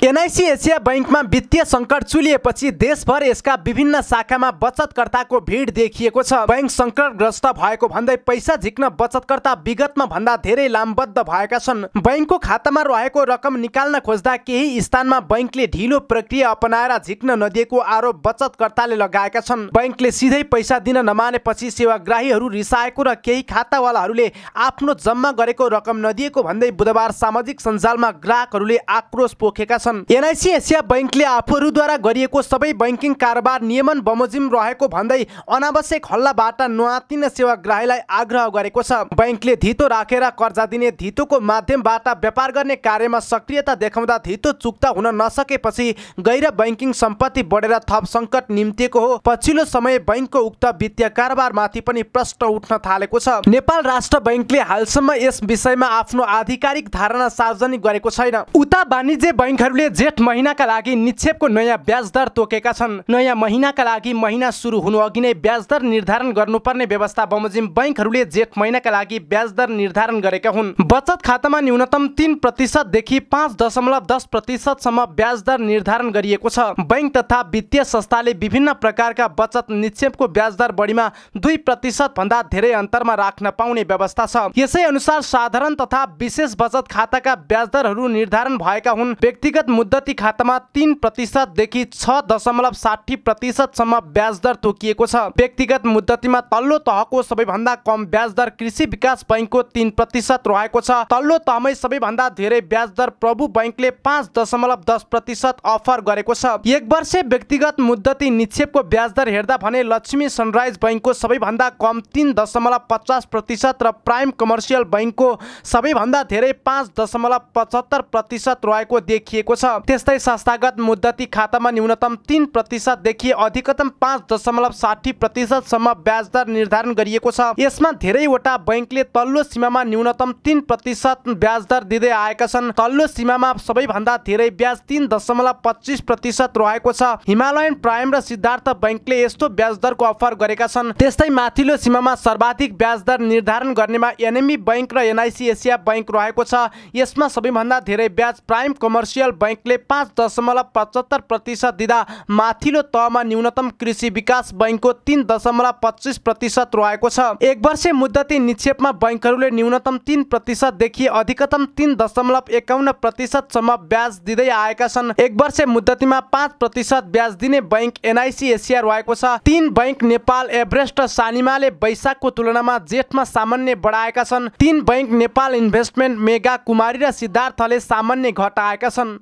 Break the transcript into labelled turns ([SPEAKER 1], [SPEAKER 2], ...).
[SPEAKER 1] NIC Asia बैंकमा वित्तीय संकट चुलिएपछि देशभर यसका विभिन्न शाखामा बचतकर्ताको भिड देखिएको छ। बैंक संकटग्रस्त भएको भन्दै पैसा झिक्न बचतकर्ता विगतमा भन्दा धेरै लामबद्ध भएका छन्। बैंकको खातामा रहेको रकम निकाल्न खोज्दा केही स्थानमा बैंकले ढिलो प्रक्रिया अपनाएर झिक्न नदिएको आरोप बचतकर्ताले लगाएका छन्। बैंकले सिधै पैसा दिन नमानेपछि सेवाग्राहीहरू रिसाएको र केही खातावालाहरूले आफ्नो जम्मा गरेको रकम नदिएको भन्दै बुधबार सामाजिक सञ्जालमा ग्राहकहरूले आक्रोश पोखेका छन्। एनआईसी एसिया बैंकले आफूहरूद्वारा गरिएको सबै बैंकिङ कारोबार नियमन बमोजिम रहेको भन्दै अनावश्यक हल्लाबाट नआत्तिन सेवाग्राहीलाई आग्रह गरेको छ। बैंकले धितो राखेर कर्जा दिने धितोको माध्यमबाट व्यापार गर्ने कार्यमा सक्रियता देखाउँदा धितो चुक्ता हुन नसकेपछि गैर बैंकिङ सम्पत्ति बढेर थप सङ्कट निम्तिएको हो। पछिल्लो समय बैंकको उक्त वित्तीय कारोबारमाथि पनि प्रश्न उठ्न थालेको छ। नेपाल राष्ट्र बैंकले हालसम्म यस विषयमा आफ्नो आधिकारिक धारणा सार्वजनिक गरेको छैन। उता वाणिज्य बैंकहरूले जेठ महिनाका लागि निक्षेपको नयाँ ब्याज दर तोकेका छन्। नयाँ महिनाका लागि महिना सुरु हुनु अघि नै ब्याज दर निर्धारण गर्नुपर्ने व्यवस्था बमोजिम बैंकहरूले जेठ महिनाका लागि ब्याज दर निर्धारण गरेका हुन्। बचत खातामा न्यूनतम 3% देखि 5.10% सम्म ब्याज दर निर्धारण गरिएको छ। बैंक तथा वित्तीय संस्थाले विभिन्न प्रकारका बचत निक्षेपको ब्याज दर बढीमा 2% भन्दा धेरै अन्तरमा राख्न पाउने व्यवस्था छ। यसै अनुसार साधारण तथा विशेष बचत खाताका ब्याज दरहरू निर्धारण भएका हुन्। व्यक्तिगत मुद्दती खातामा 3% देखि 6.60% सम्म ब्याज दर तोकिएको छ। व्यक्तिगत मुद्दतीमा तल्लो तहको सबैभन्दा कम ब्याज दर कृषि विकास बैंकको 3% रहेको छ। तल्लो तहमै सबैभन्दा धेरै ब्याज दर प्रभु बैंकले 5.10% अफर गरेको छ। 1 वर्ष व्यक्तिगत मुद्दती निक्षेपको ब्याज दर हेर्दा भने लक्ष्मी सनराइज बैंकको सबैभन्दा कम 3.50% र प्राइम कमर्सियल बैंकको सबैभन्दा धेरै 5.75% रहेको देखिएको छ। त्यस्तै संस्थागत मुद्दती खातामा न्यूनतम 3% देखि अधिकतम 5.60% सम्म ब्याज दर निर्धारण गरिएको छ। यसमा धेरैवटा बैंकले तल्लो सीमामा न्यूनतम 3% ब्याज दर दिँदै आएका छन्। तल्लो सीमामा सबैभन्दा धेरै ब्याज 3.25% रहेको छ। हिमालयन प्राइम र सिद्धार्थ बैंकले यस्तो ब्याज दरको अफर गरेका छन्। त्यस्तै माथिल्लो सीमामा सर्वाधिक ब्याज दर निर्धारण गर्नेमा एनएमई बैंक र एनआईसी एसिया बैंक रहेको छ। यसमा सबैभन्दा धेरै ब्याज प्राइम कमर्सियल बैंकले 5.75% दिँदा माथिल्लो तहमा न्यूनतम कृषि विकास बैंकको 3.25% रहेको छ। 1 वर्ष मुद्दती निक्षेपमा बैंकहरूले न्यूनतम 3% देखि अधिकतम 3.51% सम्म ब्याज दिँदै आएका छन्। 1 वर्ष मुद्दतीमा 5% ब्याज दिने बैंक एनआईसी एसिया रहेको छ। 3 बैंक नेपाल एभरेस्ट र सानिमाले वैशाखको तुलनामा जेठमा सामान्य बढाएका छन्। 3 बैंक नेपाल इन्भेस्टमेन्ट मेगा कुमारी र सिद्धार्थले सामान्य घटाएका छन्।